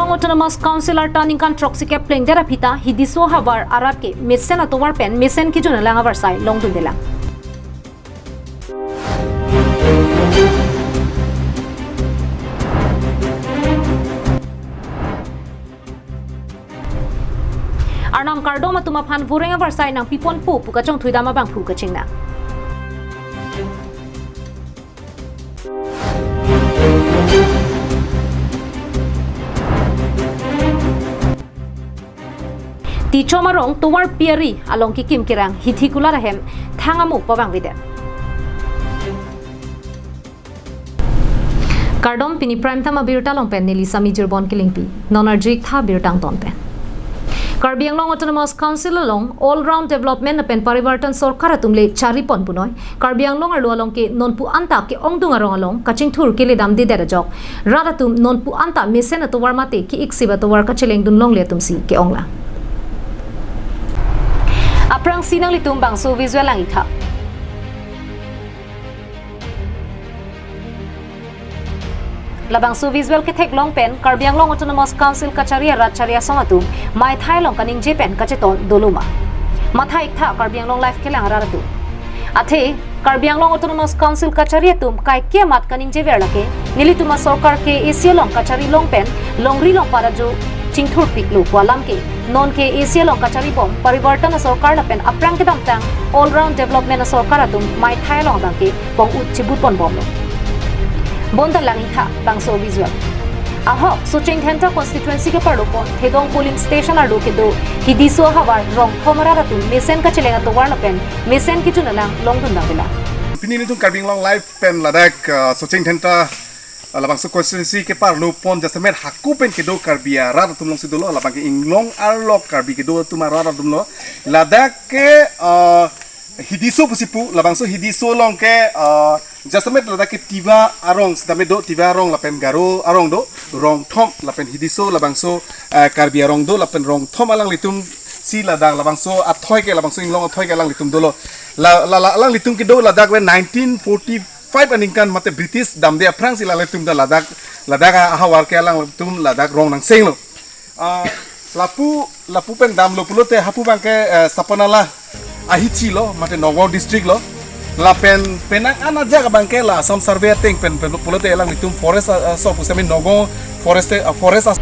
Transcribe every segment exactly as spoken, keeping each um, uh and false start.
Autonomous Council arta ningkan throksi kep plengdet aphi ta Hidiso havar arat ke mesen atovar pen mesen kejun alang avarsai longdundelang. Arnam kardom atum aphan voreng avarsai nangpiponpo pu kachongthuidam abangphu kachingnang. Tichom arong tovar pi ari along kekim kerang hithi kulat ahem thang amo pavangvedet. Kardom, pini Prime Time abirta along pen neli Sami Jirbon Kilingpi. Non arju-ik tha birta angton pen. Karbi Anglong Autonomous Council along All Round Development lapen Parivartan Sorkar atum le charipon punoi Karbi Anglong arlo along ke nonpu anta ke-ongdung arong along kachingthur keledamdedet ajok rat atum nonpu anta mesen atovar mate ke-iksip atovar kachelengdun longle atum si ke-onglang. Aphrangsi nanglitum bangso visual lang-ik tha. Labangso visual ketheklong pen Karbi Anglong Autonomous Council kachari arat chari asong atum maithai along kaningje pen kacheton dolo ma. Matha-ik tha Karbi Anglong Live kelang arat atum. Athe Karbi Anglong Autonomous Council kachari atum kaike amat kaningjever lake nelitum asorkar K A A C along kachari long pen longri longpat ajo chingthurpiklo pu alam ke non K A A C along kachari bom Parivartan asorkar lapen aphrang kedamtang All Round Development asorkar atum maithai along abang ke pong-ut chibutpon bomlo. Bonta lang-ik tha bangso visual. Ahok Socheng Dhenta constituency keparlopon Thedong polling station arlo kedo Hidiso havar Rongthom arat atum mesen kacheleng atovar lapen mesen kejun alang longdundamvelang. Pini nelitum Karbi Anglong Live pen ladak, uh, Socheng Dhenta, uh, labangso constituency keparlopon jasemet hako pen kedo Karbi arat atum alongsi dolo, labang ke inglong arlo Karbi kedo atum arat atumlo. Ladak ke, uh, Hidiso pusi pu, labangso Hidiso along ke, ah, jasemet ladak ke Tiwa arong, sitame do Tiwa arong lapen Garo arong do, Rongthom lapen Hidiso labangso, ah, Karbi arong do, lapen Rongthom alanglitum si ladak labangso athoi ke, labangso inglong athoi ke alanglitum dolo. La, la, la, alanglitum kedo ladak pen nineteen forty-five aningkan mate British damde aphrangsi alanglitum ta ladak, ladak ahavar ke alanglitum ladak rong nangsenglo. Ah, lapu, lapu pen damlo pulote hapu abang ke, eh, Sapanala ahithi lo, mate Nagaon district lo. Lapen penang an ajak abang ke la Assam Survey ateng pen, pen pulote alanglitum forest, ah, ah, so pusitame Nagaon forest, ah, forest as-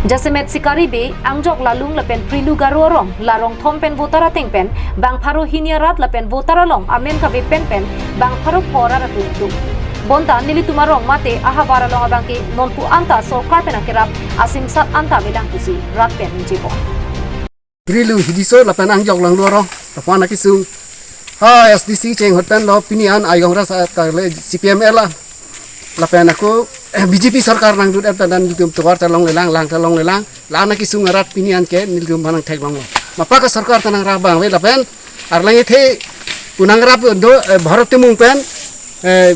Jasemet Sikari Bey, Angjok Lalung lapen Prilu Garo arong, la Rongthom pen voter ateng pen bang pharo hini arat lapen voter along amen kave pen pen bang pharo pho arat atum do. Bonta nelitum arong mate ahavar along abang ke nonpu anta sorkar pen akerap asimsat anta avelang pusi rat pen ningjepo. Prilu Hidiso lapen Angjok Lalung arong, lapu-an akesung. Ha, S D C cheng ahut pen lo pini an ayong ras atar le C P M L a. Lapen ako B J P sorkar nangdut et dan nelitum tovar ta longlelang, lang ta longlelang. La-an akesung arat pini an ke nelitum aphan nangtheklonglo. Mapa ke sorkar ta nangrap abang ave lapen arleng ethe pu nangrap do, eh, Bharat Timung pen, eh,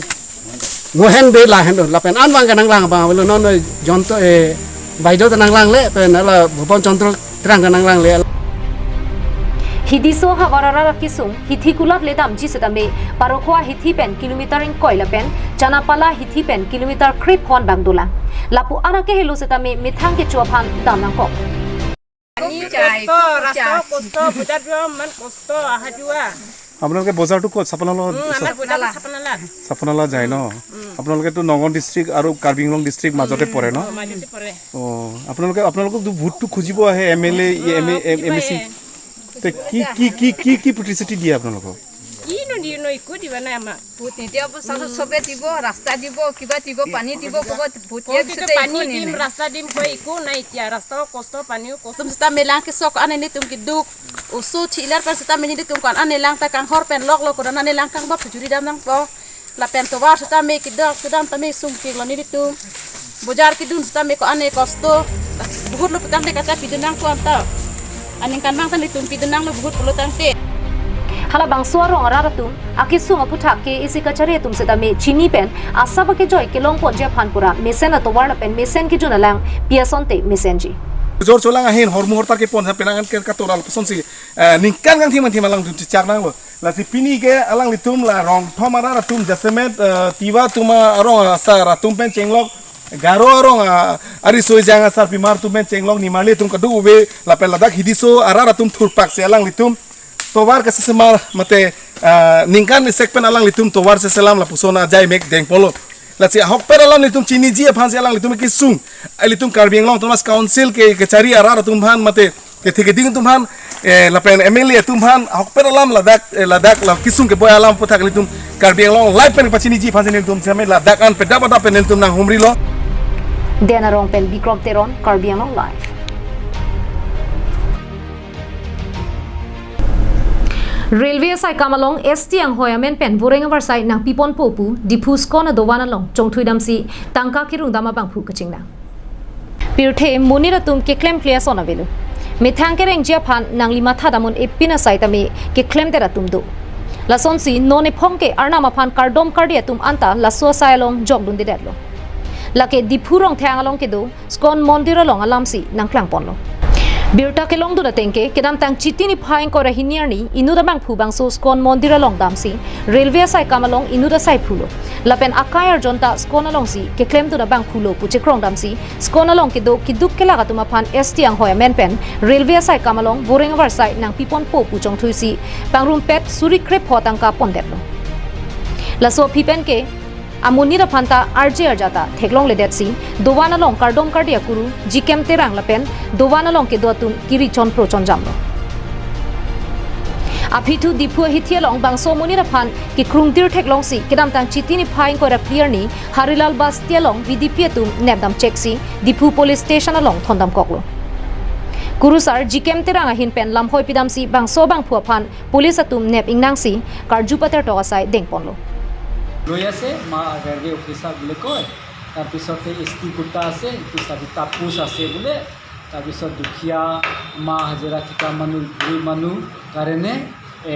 Mohan Bey lahen do. Lapen an abang ke nanglang abang avelo non, eh, Jonto, eh, Baido ta nanglangle pen la Bhuban Chandra Terang ta nanglangle. Hidiso havar arat akesung hithi kulat ledamji setame Parokhowa hithi pen kilometer ingkoi lapen Chanapala hithi pen kilometer krepho an abang dolang. Lapu-an akehelo setame methang kecho aphan dam nangkok. পানী চাই, কষ্ট, ৰাস্তাও কষ্ট, বুজাত যোৱা ইমান কষ্ট, অহা যোৱা। আপোনালোকে বজাৰটো ক'ত? চাপনালা? উম, আমাৰ বজাৰটো চাপনালা। চাপনালা যায় ন? আপোনালোকেতো নগাঁও ডিষ্ট্ৰিক্ট আৰু কাৰ্বি আংলং ডিষ্ট্ৰিক্ট মাজতে পৰে ন? অ, মাজতে পৰে। অ, আপোনালোকে, আপোনালোকক ভোটটো খুজিব আহে, M L A, M A, M A চি। তে কি, কি, কি, কি, কি প্ৰতিশ্ৰুতি দিয়ে আপোনালোকক? কিনো দিয়ে ন, একো দিব নাই আমাক। ভোট নিদিয়া অৱস্থাত চবে দিব, ৰাস্তা দিব, কিবা দিব, পানী দিব, ক'ব ভোট দিয়াৰ পিছতে একো নিদিয়ে। পানী দিম, ৰাস্তা দিম কয়, একো নাই এতিয়া। ৰাস্তাও কষ্ট, পানীও কষ্ট। Tum seta melang ke sok ane nelitum keduk. Oso thilar pen seta nelitum ko-an ane lang ta kanghor pen lok lok ko-an ane lang kangbap churi dam nangpo. Lapen tovar seta me keduk kedam ta me sungkik lo nelitum. Bojar kedun seta me ko-an ane kosto. Buhut lo putangte kata pidun nangpo anta. Aningkan abang ta nelitum pidun nanglo buhut pulo tangte. Halabangso arong arat atum akesung aputhak ke isi kachari atum setame chini pen asap akejoi kelongponji aphan pura mesen atovar lapen mesen kejun alang pi asonte mesenji. Jor cholang ahin hormu hortar kepon ha penang an ke katoral pesonsi, eh, ningkan kangthim kangthim alangtum chechak nanglo. Lasi pini ke alanglitum la Rongthom arat atum jasemet, eh, Tiwa atum arong asar atum pen chenglok Garo arong, ah, ariso ejang asarpimar atum pen chenglok nimarli atum kadokave lapen ladak hidiso arat atum thurpak si alanglitum tovar kasesemar mate, ah, ningkan isek pen alanglitum tovar seselam lapuson ajai mek dengponlo. Lasi ahokpet alam nelitum chiniji aphan si alanglitum kesung. Ilitum Karbi Anglong Autonomous Council ke kechari arat atum aphan mate kethe keding atum aphan, eh, lapen M L A atum aphan ahokpet alam ladak, eh, ladak la kesung keboi alam aputhak nelitum Karbi Anglong Live pen pachiniji aphan si nelitum seme ladak an pedap adap pen nelitum nanghumrilo. Dena Rongpen, Bikrom Teron, Karbi Anglong Live. Railway asai kam along S T anghoi amen pen voreng avarsai nangpiponpo pu Diphu skon adovan along chongthui damsi tangka kirung dam abangphu kachingnang. Pirthe monit atum keklemkle ason avelo. Methang kerengji aphan nangli matha dam un-e pin asai tame keklemdet atum do. Lasonsi non ephong ke Arnam aphan kardom kardi atum anta laso asai along jokdundedetlo. Lake Diphu Rongthang along kedo Skon Mondir along alamsi nangklangponlo. Birta kelongdun ateng ke kedamtang Chiti niphai ingkoi ra hini arni inut abangphu bangso Skon Mondir along damsi railway asai kam along inut asai phrulo. Lapen akai arjon ta skon alongsi keklemdun abangphulo pu chekrong damsi skon along kedo keduk kelak atum aphan S T anghoi amen pen railway asai kam along voreng avarsai nangpiponpo pu chongthuisi pangrumpet suri krepho tangka pondetlo. Laso aphi pen ke amonit aphan ta arje arja ta theklongledetsi dovan along kardom kardi akuru Jikem Terang lapen dovan along kedo atum kiri chonpro chonjamlo. Aphi thu Diphu ahithi along bangso amonit aphan kekrungdir theklongsi kedamtang Chiti niphai ingkoi ra phli arni Harilal Basti along V D P atum nepdam cheksi Diphu Police Station along thondamkoklo. Kurusar Jikem Terang ahin pen lamhoi pidamsi bangso abangphu aphan police atum nep ingnangsi karju patertok asai dengponlo. লৈ আছে, মা railway officer বুলি কয়। তাৰপিছতে এছ টি কোটা আছে, এইটো চাৰিটা পোষ্ট আছে বোলে। তাৰপিছত দুখীয়া, মা হাজিৰা ঠিকা মানুহ, বুঢ়ী মানুহ কাৰণে, এ,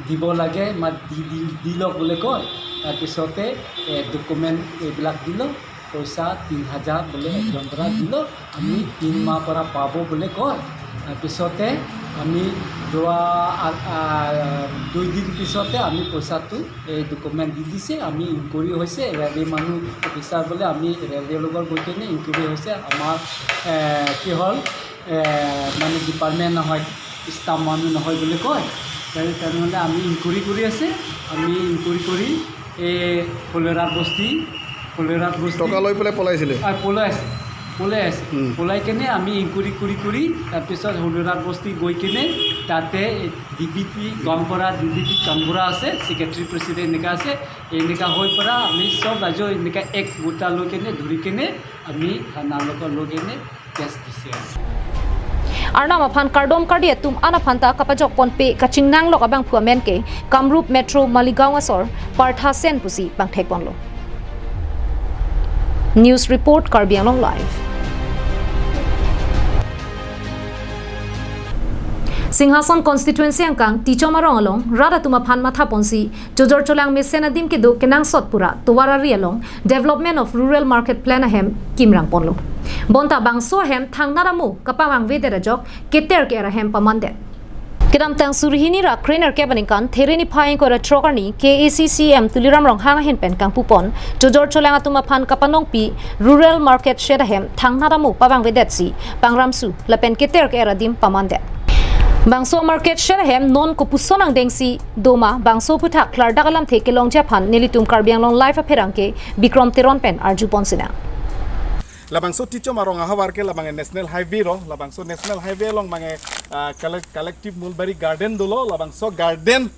দিব লাগে, মা দি, দি, দি লওক বুলি কয়। তাৰপিছতে, এ, ডকুমেণ্ট এইবিলাক দিলোঁ। পইচা তিন হাজাৰ বোলে একজন পৰা দিল, আমি তিন মাহ পৰা পাব বুলি কয়। তাৰপিছতে আমি যোৱা, আ, আ, দুই দিন পিছতে আমি পইচাটো, এই ডকুমেণ্ট দি দিছে, আমি ইনকুৱাৰী হৈছে, ৰেলৱে মানুহ অফিচাৰ বোলে আমি ৰেলৱে লগত গৈ কিনে ইনকুৱাৰী হৈছে, আমাৰ, এ, কি হ'ল, এ, মানে ডিপাৰ্টমেণ্ট নহয়, ষ্টাফ মানুহ নহয় বুলি কয়। তেনে-, তেনেহ'লে আমি ইনকুৱাৰী কৰি আছে, আমি ইনকুৱাৰী কৰি এই হলৰাট বস্তি, হলৰাট বস্তি টকা লৈ পেলাই পলাইছিলে? আ, পলাই আছে, পলাই আছে। উম। পলাই কেনে আমি ইনকুৱাৰী কৰি কৰি তাৰপিছত হলৰাট বস্তি গৈ কেনে তাতে ডি বি টি গাঁওবুঢ়া, ডি বি টি গাঁওবুঢ়া আছে, ছেক্ৰেটাৰী প্ৰেচিডেণ্ট এনেকা আছে, এনেকা হৈ পৰা আমি চব ৰাইজৰ এনেকা এক গোটা লৈ কেনে ধৰি কেনে আমি থানা লগত লৈ কেনে কেছ দিছে। Arnam aphan kardom kardi atum an aphan ta kapajokponpe kachingnanglok abangphu amen ke Kamrup Metro Maligaon asor Partha Sen pusi pangthekponlo. News report, Karbi Anglong Live. Singhason constituency angkang Tichom arong along rat atum aphan mathaponsi chojor cholang mesen adim kedo kenangsot pura tovar ari along Development of Rural Market Plan ahem kimrangponlo. Bonta bangso ahem thangnat amo kapavangvedet ajok keter ke-er ahem pamandet. Kedamtang suri hini ra krenerkep aningkan There niphai ingkoi ra throk arni K A A C C E M Tuliram Ronghang ahin pen kangpupon chojor cholang atum aphan kapanongpi Rural Market Shed ahem thangnat amo pavangvedetsi pangramsu lapen keter ke-er adim pamandet. Bangso Market Shed ahem non kopuson angdengsi doma bangso aputhak klardak alamthe kelongji aphan nelitum Karbi Anglong Live apherangke Bikrom Teron pen arjupon sinang. Labangso Tichom arong ahavar ke labang National Highway ro, labangso National Highway along bang, ah, collect-, Collective Mulberry Garden dolo, labangso garden,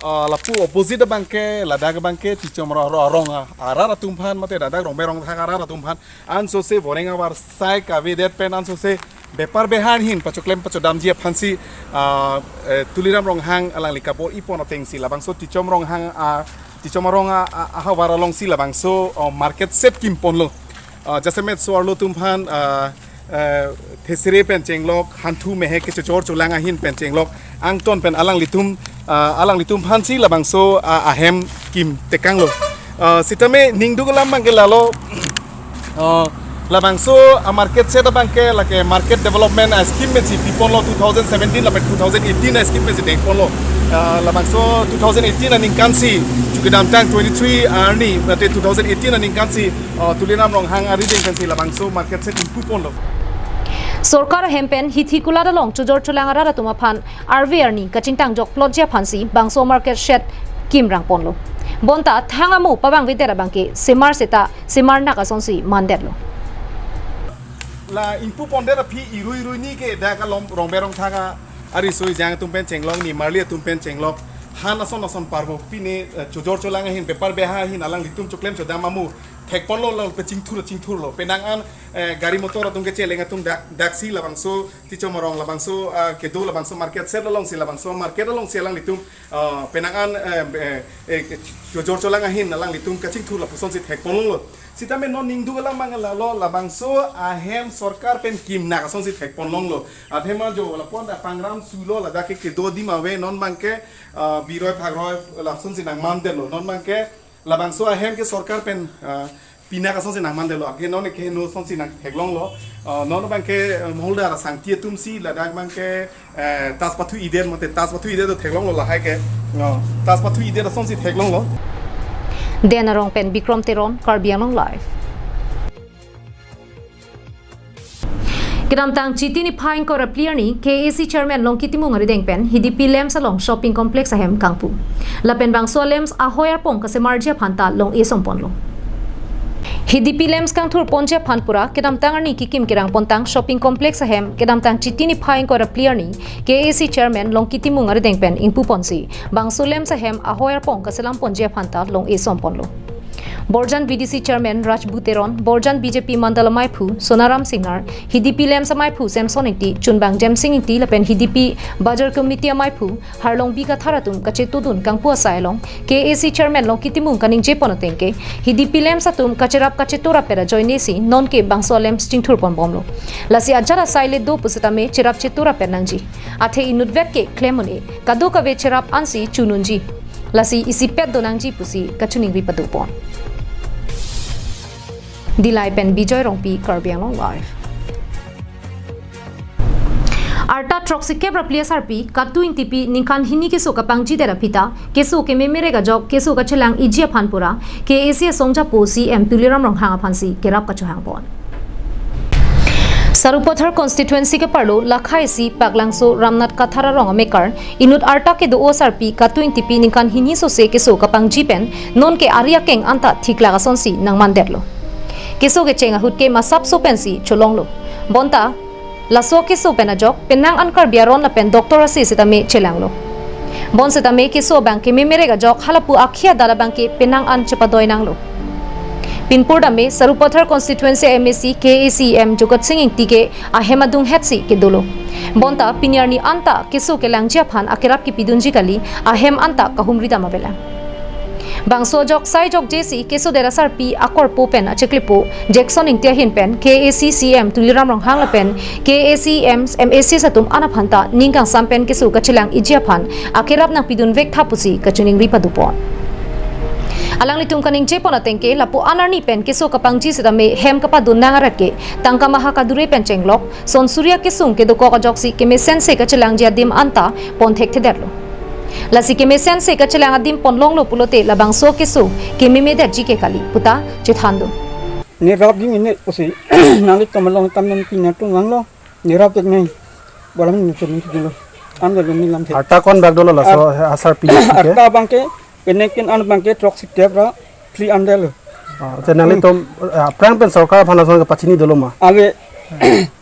ah, lapu opposite abang ke, ladak abang ke Tichom ro-, ro-, arong a-, arat atum aphan, mate ladak Rongbe Rongthak arat atum aphan ansose voreng avarsai kavedet pen ansose bepar behar ahin pachoklem pachodamji aphansi, ah, eh, Tuliram Ronghang alangli kabor-ipon atengsi labangso Tichom Ronghang, ah, Tichom arong a, a, ahavar alongsi labangso, oh, market shed kimponlo. Ah, jasemet so-arlo atum aphan, ah, eh, thesere pen chenglok, hanthu mehek kechojor cholang ahin pen chenglok, angton pen alanglitum, ah, alanglitum aphansi labangso, ah, ahem kimtekanglo. Ah, sitame ningduk alam abang ke lalo, ah, labangso, ah, market shed abang ke lake market development, ah, scheme pensi piponlo two thousand seventeen lapen two thousand eighteen, ah, scheme pensi dengponlo. Ah, labangso two thousand eighteen aningkan si, chu kedamtang twenty-three arni, mate two thousand eighteen aningkan si, ah, Tuliram Ronghang arideng pensi labangso market shed ingpu ponlo. Sorkar ahem pen hithi kulat along chojor cholang arat atum aphan arve arni kachingthang jok plotji aphansi bangso market shed kimrang ponlo. Bonta thang amo pavangvedet abangke semar seta semar nak asonsi mandetlo. La ingpu pondet aphi irui irui ni ke dak alom rongbe rongthang ariso ejang atum pen chenglok, nimarli atum pen chenglok, han ason ason parvo pine, eh, chojor cholang ahin, bepar beha ahin alanglitum choklem chodam amo thek ponlo, lo pe chingthur chingthurlo. Penang an, eh, gari motor atum kecheleng atum dak, daksi labangso Tichom arong labangso, ah, kedo labangso market shed alongsi, labangso market alongsi alanglitum, ah, penang an, eh, eh, eh, chojor cholang ahin alanglitum kachingthur lapusonsi thek ponlonglo. Sitame non ningduk alam abang lalo, labangso ahem sorkar pen kimnak asonsi thek ponlonglo. Athema jo lapu-an ta pangram sulo, ladak ke kedo adim ave, non abangke, ah, biroi phagroi lasonsi nangmandetlo. Non abangke labangso ahem ke sorkar pen, ah, pinak asonsi nangmandetlo. Ake non ke no asonsi nangtheklonglo. Ah, non abangke, eh, moholdar asangti atumsi ladak abangke, eh, tas pathu-idet mate tas pathu-idet do theklonglo lahai ke. Ah, tas pathu-idet asonsi theklonglo. Den Arong pen Bikram Teron, Karbi Anglong Live. Kedamtang Chiti niphai ingkoi ra phli arni K A A C Chairman Longki Timung arideng pen Hidipi Lamps along shopping complex ahem kangpu. Lapen bangso lamps ahoi arpong kasemarji aphan ta long-e som ponlo. Hidipi Lamps kangthur ponji aphan pura kedamtang arni kikim kerang pontang shopping complex ahem kedamtang Chiti niphai ingkoi ra phli arni K A A C Chairman Longki Timung arideng pen ingpu ponsi bangso lamps ahem ahoi arpong kaselam ponji aphan ta long-e som ponlo. Borjan V D C Chairman Rajbu Teron, Borjan B J P Mandal amaiphu Sonaram Singnar, Hidipi Lamps amaiphu Samson Ingti, Chunbang Jemsing Ingti lapen Hidipi Bajar Committee amaiphu Harlongbi Kathar atum kachetudun kangpu asai along K A A C Chairman Longki Timung kaningje pon ateng ke Hidipi Lamps atum kacherap kachetur apet ajoinesi nonke bangso lamps chingthur ponbomlo. Lasi ajat asai le do pusitame cherap chetur apet nangji. Athe inutvet ke klem un-e, kadokave cherap ansi chun unji. Lasi isipet do nangji pusi kachiningri pado pon. Dillai pen Bijoy Rongpi, Karbi Anglong Live. Arta throksikep ra phli asarpi Katu Ingtipi ningkan hini keso kapangjidet aphi ta keso kememerek ajok keso kachelang-iji aphan pura K A A C asongjapo C M Tuliram Ronghang aphansi kerap kachohang pon. Sarupathar constituency keparlo Lakha isi Paklangso Ramnath Kathar arong amekar inut arta kedo-o asarpi Katu Ingtipi ningkan hini sose keso kapangji pen nonke ari akeng anta thiklak asonsi nangmandetlo. Keso kecheng ahut ke masapso pensi cholonglo. Bonta laso keso pen ajok penang an Karbi aron lapen doctor ase sitame chelanglo. Bonsitame keso abang kememerek ajok halapu akhia dala abangke penang an chepadoi nanglo. Pinpur dame Sarupathar constituency M A C K A A C M Jogat Sing Ingti ke ahem adunghetsi kedolo. Bonta pini arni anta keso kelangji aphan akerap kipidunji kali, ahem anta kahumri dam avelang. Bangso ajok sai jokjesi kesodet asarpi akorpo pen achiklipo Jackson Ingti ahin pen K A A C C M Tuliram Ronghang lapen K A A C M, M A Cs atum an aphan ta ning kangsam pen keso kachelang-iji aphan akerap nangpidunvek tha pusi kachiningri pado pon. Alanglitum kaningje pon ateng ke lapu-an arni pen keso kapangji sitame hem kapadun nang arat ke tangka maha kadure pen chenglok, son suri akesung kedokok ajoksi kemesense kachelangji adim anta pon thekthedetlo. Lasi kemesense kachelang adim ponlonglo pulote labangso keso kememedetji ke kali puta chethan do. Nerap ding ini pusi nanglitum along tam nangpi nangtum vanglo. Nerap tek nai. Bolam ni sini sini lo. Am lo ni lam the. Arta kon bag dolo laso asarpi ke? Arta abangke, penekin an abangke throksikep ra phli an detlo. Ah, te nanglitum, ah, aphrang pen sorkar aphan lason kepachini dolo ma? Ave.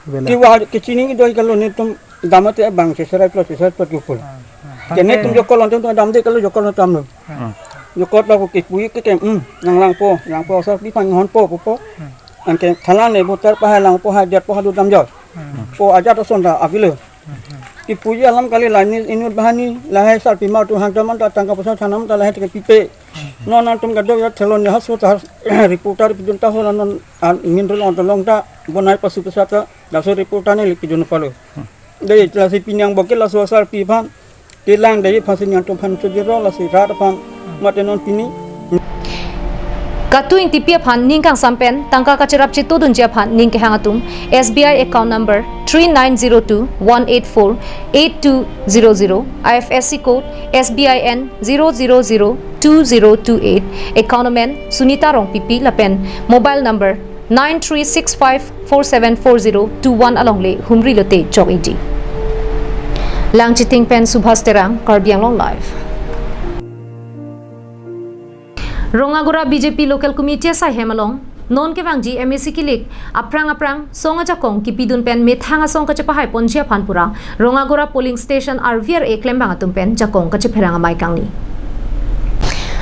Vela. Tiwa kechini do ikalo netum damate abang seserai plus seserai plus kupul. Kene tum jokol antum tum damde kalo jokol antum lo. Hmm. Jokol lapu kipui ke kem, hmm, nanglangpo, langpo asarpi aphan honpo, popo. Hmm. Anke thalang ne botar pahai langpo, hai detpo, hadu damjoi. Hmm. Po ajat ason ta avelo. Hmm. Kipuji alam kali la ini, inut bahani lahai sarpi mau tu hangta man ta tangka poisa thanam ta lahai teke pipe. Hmm. Non nangtum kado ya thelon ya haso ta reporter pidun ta hola non, ah, ingin rulon tolong ta bonai pasu pesa ta laso reporter ne lipidun palo. Hmm. Dei lasi pini angbong ke laso asarpi aphan kelang dei aphansi nangtum aphan chojor lasi rat aphan mate non pini. Katu Ingtipi aphan ning kangsam pen tangka kacherap chetudunji aphan ning kehang atum, S B I account number three nine zero two one eight four eight two zero zero, I F S C code S B I N zero zero zero two zero two eight, account amen Sunita Rongpipi lapen mobile number nine three six five four seven four zero two one along le humri lote chok-ikji. Langchiting pen Subhas Terang, Karbi Anglong Live. Rongagora B J P Local Committee asai hem along non kevangji M A C kilik aphrang aphrang song ajakong kipidun pen methang asong kachepahai ponji aphan pura Rongagora polling station R V R A klembang atum pen jakong kachepherang amei kangni.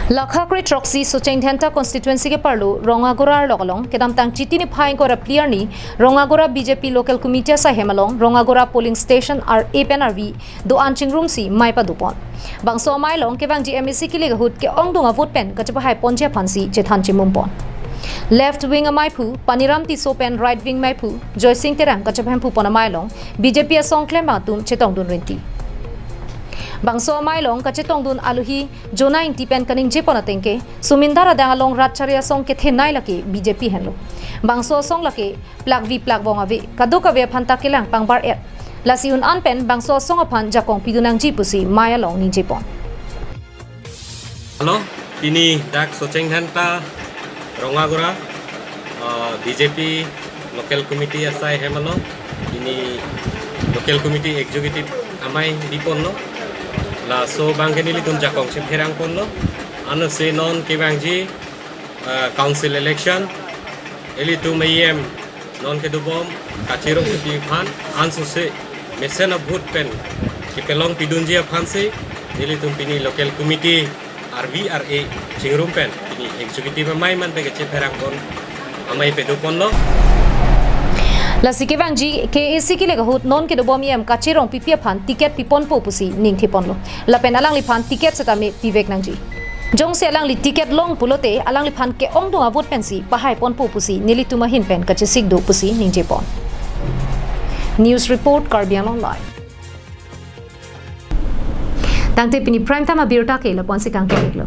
Lakha kre throksi Socheng Dhenta constituency ke parlo Rongagora arlok along kedamtang Chiti niphai ingkoi ra phli arni Rongagora B J P Local Committee asai hem along Rongagora polling station R A pen R V do-an chingrumsi mei padopon. Bangso amei along kevangji M A C kilik ahut ke-ongdung avote pen kachepahai ponji aphansi chethan chemumpon. Left wing ameiphu Paniram Tisso pen right wing meiphu Joysing Terang kachepahemphu pon amei along B J P asong klembang atum chetongdun rinti. Bangso amei along kachetongdun alohi Jona Ingti pen kaningjepon ateng ke, Sumindar adang along rat chari asong kethenei lake B J P henlo. Bangso asong lake plakvi plakvong ave, kadokave aphan ta kelang pangbar-et. Lasi un-an pen bangso asong aphan jakong pidun nangji pusi mei along ningjepon. Hello, pini dak Socheng Dhenta Rongagora, uh, B J P Local Committee asai hem along, pini Local Committee Executive amei diponlo. Laso abang ke nelitum jakong chepherang ponlo. Anose non kevangji, uh, council election, ilitum E M non kedobom kachirong kepi aphan ansose mesen avote pen kepelong pidunji aphansi nelitum pini Local Committee R V R A chingrum pen pini executive amei man pen kachepherang pon amei pedoponlo. Lasi kevangji K A C kilik ahut non kedobom E M Kache Rongpipi aphan ticket piponpo pusi ningtheponlo. Lapen alangliphan ticket setame pivek nangji. Jongsi alangli ticket long pulote alangliphan ke-ongdung avote pensi pahai ponpo pusi nelitum ahin pen kachesik do pusi ningjepon. News report, Karbi Anglong Live. Tangte pini prime time abirta ke lapu-ansi kangkenglo.